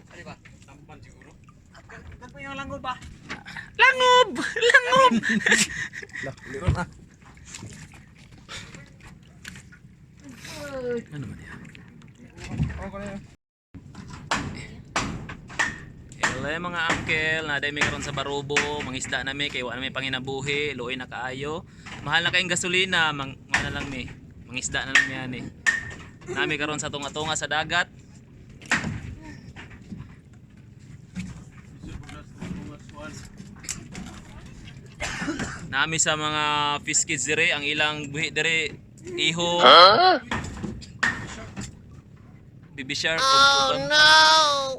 Tampan siguro. Kan yung langob ba? Langob! Langob! Lah, liro na. Ano man yan? Hello mga uncle, naday mi karon sa Barubo, mangisda na mi kay wa na mi panginabuhi, luoy na kaayo. Mahal na kayong gasolina, mang na lang mi. Mangisda na lang mi ani. Nami karon sa tunga-tunga sa dagat. Nami sa mga fish kids dire, ang ilang buhi dire iho. Baby shark. Oh no.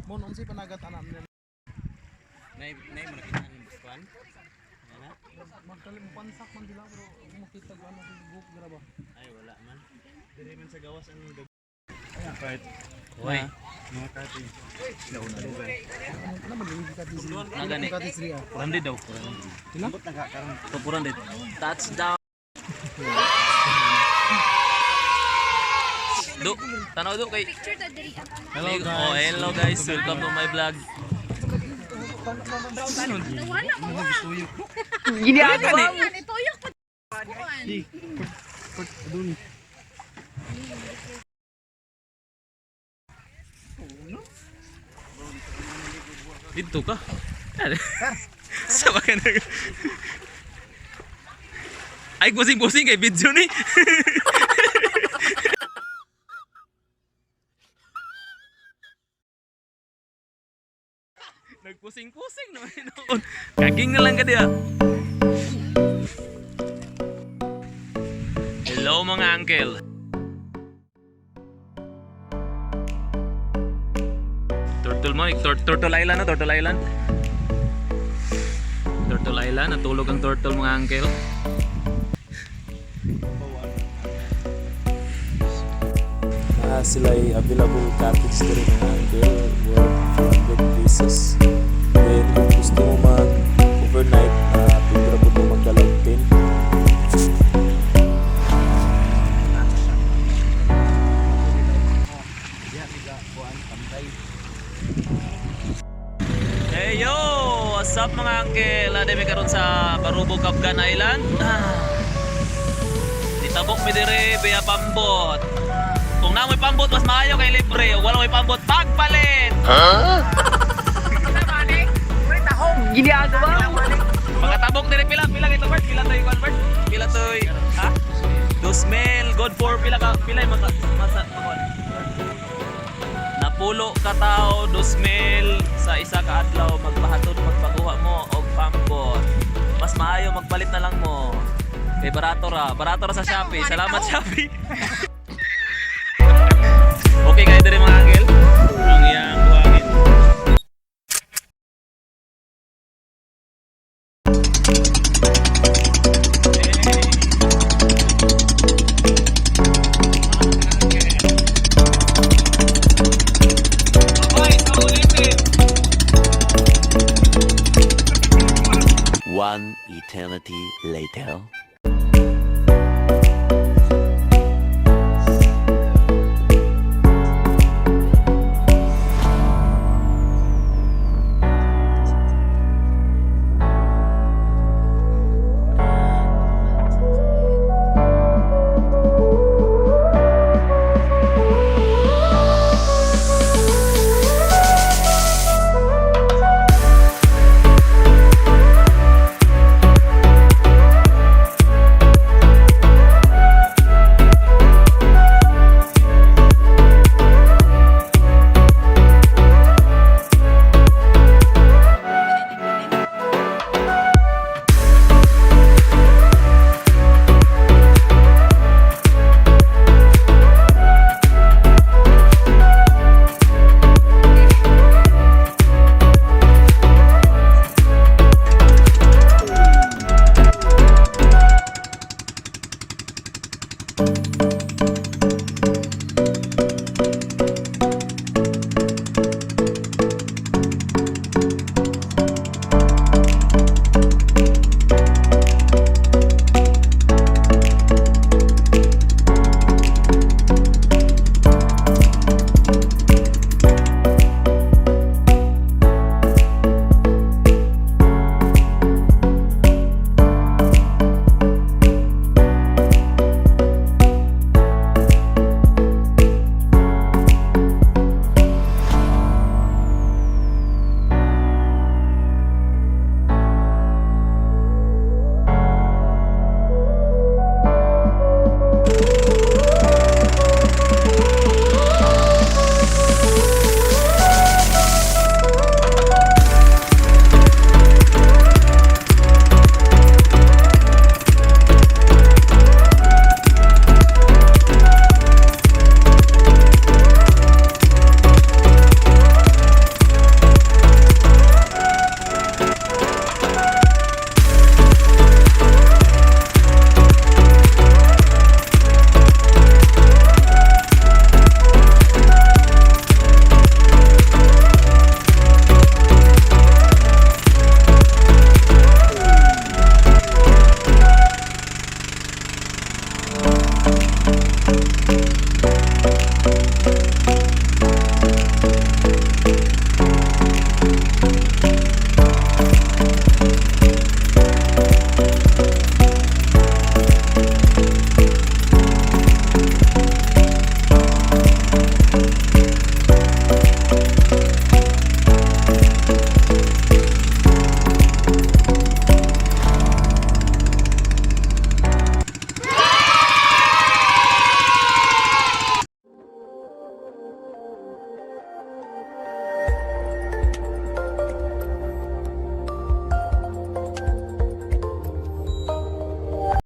Mon, unsay panagat anak nila? Nay nay mo nakita ang kwan. Ana? Magkalim pansak man sila pero kung makita ko ano buhok gra ba. Ay wala man. Dire man sa gawas ang Kahit Hoy, mga kati. Ano man yung kati si? Nagani. Kati si ah. 400 daw. Sila? To 400. Touchdown. Do, tanaw do kay. Picture ta diri. Hello guys. Oh, hello guys. Welcome to my vlog. Wala ko wa. Giniakan eh. Tuyok pa. Kuan. Dito ka. Sa ka nag. Ay, busing-busing kay video ni. Nagpusing-pusing naman noon. Kaging na lang ka diya. Hello, mga uncle. Turtle mo, Turtle Island na, Turtle Island. Turtle Island, natulog ang turtle, mga uncle. Na sila ay available cottage diri, mga uncle, worth 400 pesos. Then kung gusto mo mag overnight na pwede ra pud mo magdala og tent. Hey yo! What's up, mga uncle? Ade mi karon sa Barubo, Cabgan Island. Ah. Nitabok mi dire via pambot. Kung naa mo'y pambot, mas maayo kay libre. Ug wala mo'y pambot, pagpalit! Pagkatabok dire pila pila kay to Bert? Pila toy kwan, Bert? Pila toy ha? 2,000 good for pila ka pila yung maka masa makon. Napulo ka tao, 2,000 sa isa ka adlaw magpahatod magpakuha mo og pambot. Mas maayo magpalit na lang mo. Kay barato ra, barato ra sa Shopee. Salamat, Shopee. Okay kayo dire, mga anghel. Ang iyang buhangin. Bye, sa ulitin. One eternity later.